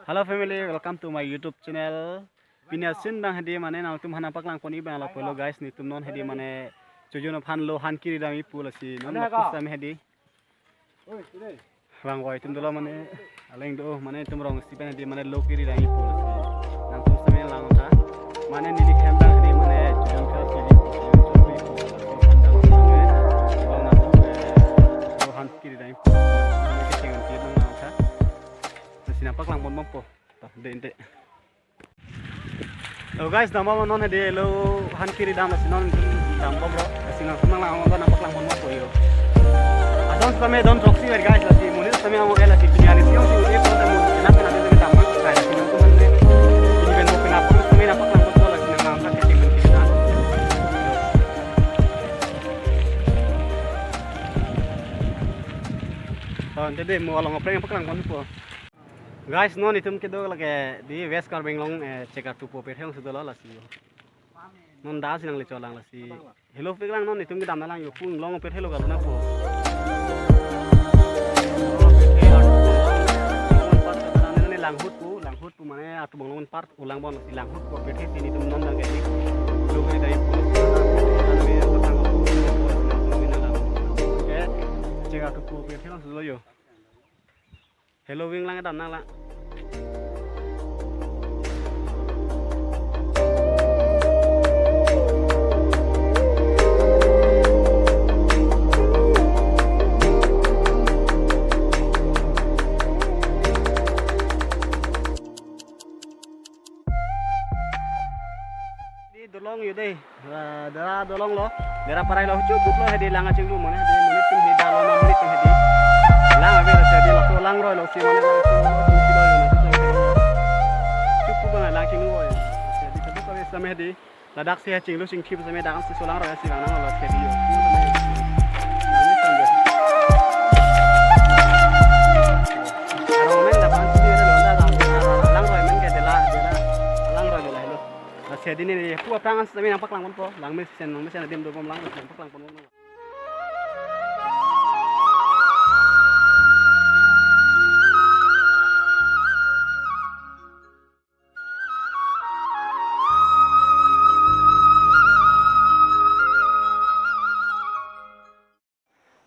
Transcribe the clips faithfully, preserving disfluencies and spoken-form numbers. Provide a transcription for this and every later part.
Hello family, welcome to my YouTube channel. Pini asin abang hedi mane nangtum aphan nangpaklang ponji abang lo pulo guys, netum non hedi mane chojun aphan lo han kiri damji pu lasi non. Ada baku kok? Sam hedi. Oi, sini. Vangvoi atum dolo mane, aleng do mane netum rong isi pen hedi mane lo kiri damji pu lasi. Nangtum same lang tha. Mane neli hem abang hedi mane chojun kiri damji pu. Lo han kiri damji pu. Mane kecheng kiri nang lang tha. Lasi nangpaklang ponbompo. Ta, de inte. Hello guys, dambom non hedi lo han kiri dam lasi non dambom ro. Lasi nangtum nanglang lo nangpaklang ponbompo yo. Adon sitame don throksi ver guys, lasi monit sitame amo lasi pini arni siyong si ude pon tamu kenap kenap de dambom kai lasi nangtum mane. Pini ben mo kenap pon sitame nangpaklang ponpo lasi nanglang kaching kiri dam. To, ante de mo along apreng paklang ponpo. Guys, non itum kedo lake di West Karbi Anglong, eh, Chekartupo pirthe along si dolo lasi. Non dak si nangli cholang lasi. Helopik lang non itum kedam nanglang yo pun long pirthe lo galo nangpo. Langhut pu, Langhut pu mane Atubong long part ulang bon lasi Langhut pu pirthe si netum non dak ke di. Lo ke dari pu. Oke. Chekartupo pirthe along si dolo yo. Hello, wing lang dam nang lang. Di dolong yo dei. Ah, dera dolong lo. Dera parai lo. Chukup lo hedi lang achinglu mane. Hedi monit tum hedi dalo na monit tum hedi. Lang ave lo hedi lo. Lang roi lo si mane lo. Chukup bang lang chinglu roi. Hedi keduk kave same hedi. Ladak si achinglu chingthip same dak si so lang roi si lang lo hedi yo. Arong men dak si lo lang roi men ke dela dela. Lang roi lo. Lasi hedi neli pu aphrang an sitame nangpaklang ponpo. Langmesen, langmesen adim dobom lang, nangpaklang ponpo.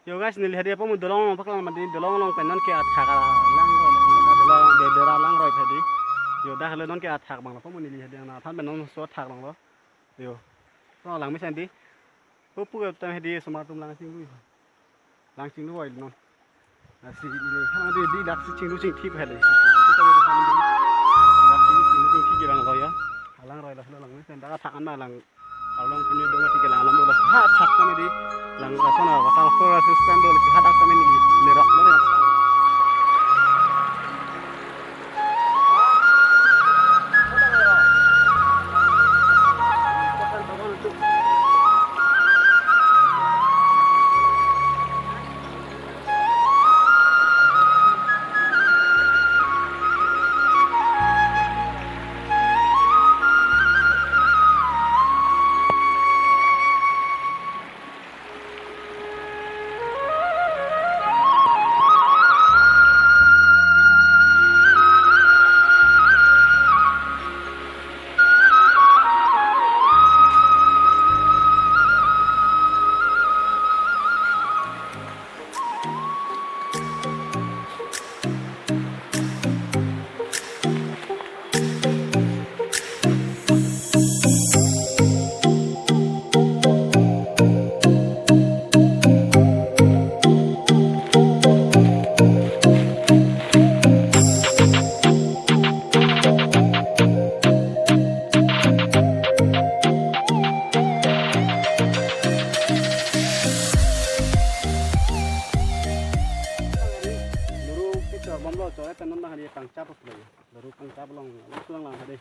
Yo guys, neli hedi apo mo dolong along paklang mati, dolong along pen non ke athak lang roi, dolong de dera lang roi hedi. Yo dak helo non ke athak abang lo apo mo neli hedi nangphan pen non so athak abang lo. Yo. So langmesen di. Pu pu ke tem hedi osomar atum lang chinglu. Lang chinglu roi non. Lasi neli han di di dak si chinglu chingthip hedi. Dak si chinglu chingthip abang lo ya. Lang roi lo langmesen dak athak an ma lang. Along pini dong mati ke lang alam dolo. Ha thak kami di. Lang asona waterfall system dolo si hadak sitame neli lerok lo dei. Luru picture bomlo chore pen non bahari tangcha poklo. Luru tangcha belong, lang lang hadi.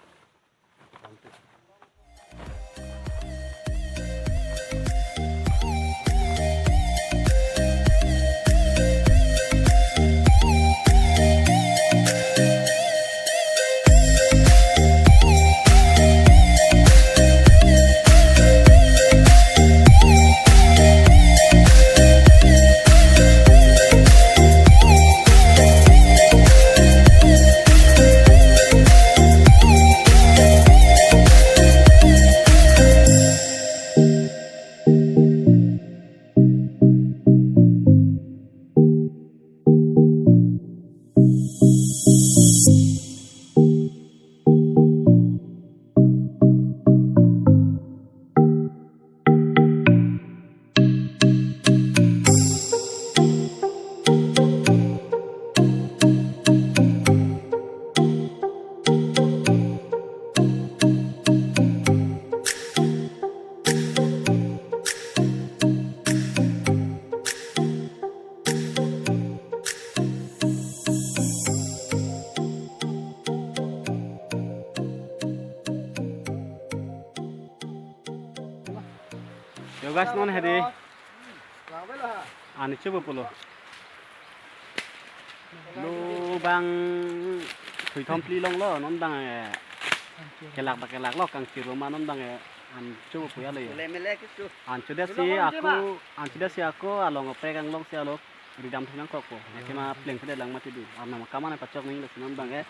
Yo guys, non hedi. An chobo pulo. Lo bang thui thom phli longlo, non bang, eh, kelak ba kelak lo, kangchir lo ma non bang, eh, an chobo pu ya lo yo. Mele mele kitu. An chodasi ako, an chodasi ako along oprek anglong si alo ridam thu nangkokpo. Lake ma pleng phedet lang mati di. Arnam akam an pachok nangji lasi non bang, eh.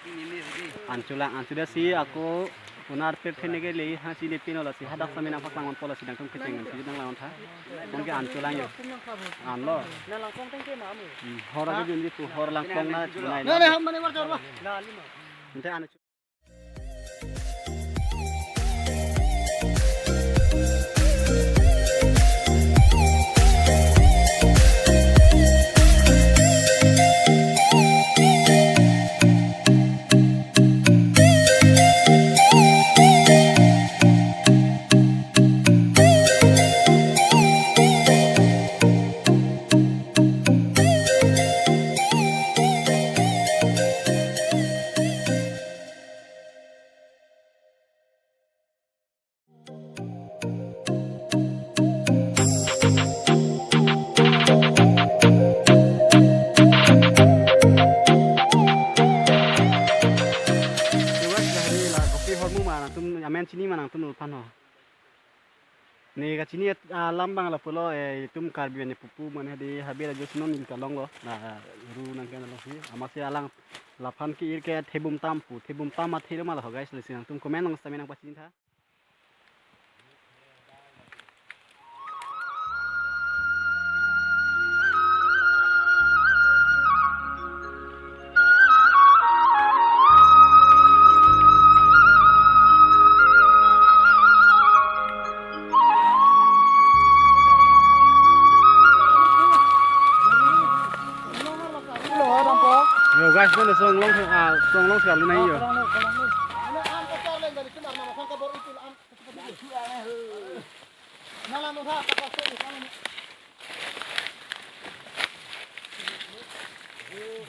An cholang, an chodasi ako punar pet thene ke le ha si le pino lasi hadak sami nangpaklang onpo lasi nangtum kecheng nang kejut nang lang tha. Anke an cholang yo. An lo. Hmm, hor ake jun di tu hor langkong na chunai. Na, na, ham mane war chor ba. Ante an Coba sudah di la kopi hormu ma nangtum amen chini ma nangtum luphan ho. Ne kachini alam bang lapulo, eh, itum Karbi ane pupu mane di habe la josnon il kalong lo. Na ru nang kena lo si. Amatsi alang laphan ke-ir ke thebum tam pu. Thebum tam athe lo ma la ho guys, lasi nangtum comment nang sami nangpachini tha. Yo guys, non laso anglong, ah, laso anglong si arlo nai yo.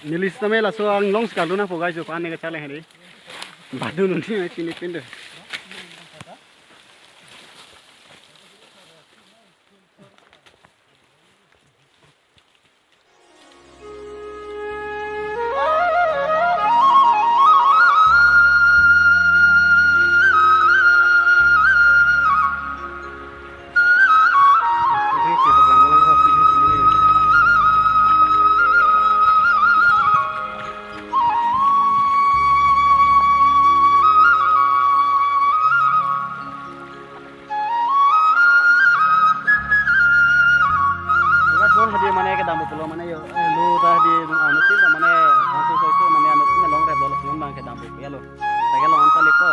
Neli sitame laso anglong si arlo nangpo guys, yo pan ne kacharli hedi. Badu nuni me chini pin do. Guys, non hadi mane kedam pulo mane yo, eh, lo ta hadi anuttin ta mane, hanso soiso mane anuttin long rep lo, lason bang kedam pulo ya lo. Cycle long anta lepo.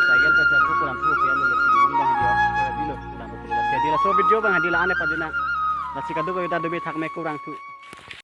Cycle ta chak ko kurang thu ya lo, lason bang hadi yo, hadi lo kedam pulo. Lasi hadi laso video bang hadi la-an e pajuna. Lasi kado ko ita dobe thak me kurang thu.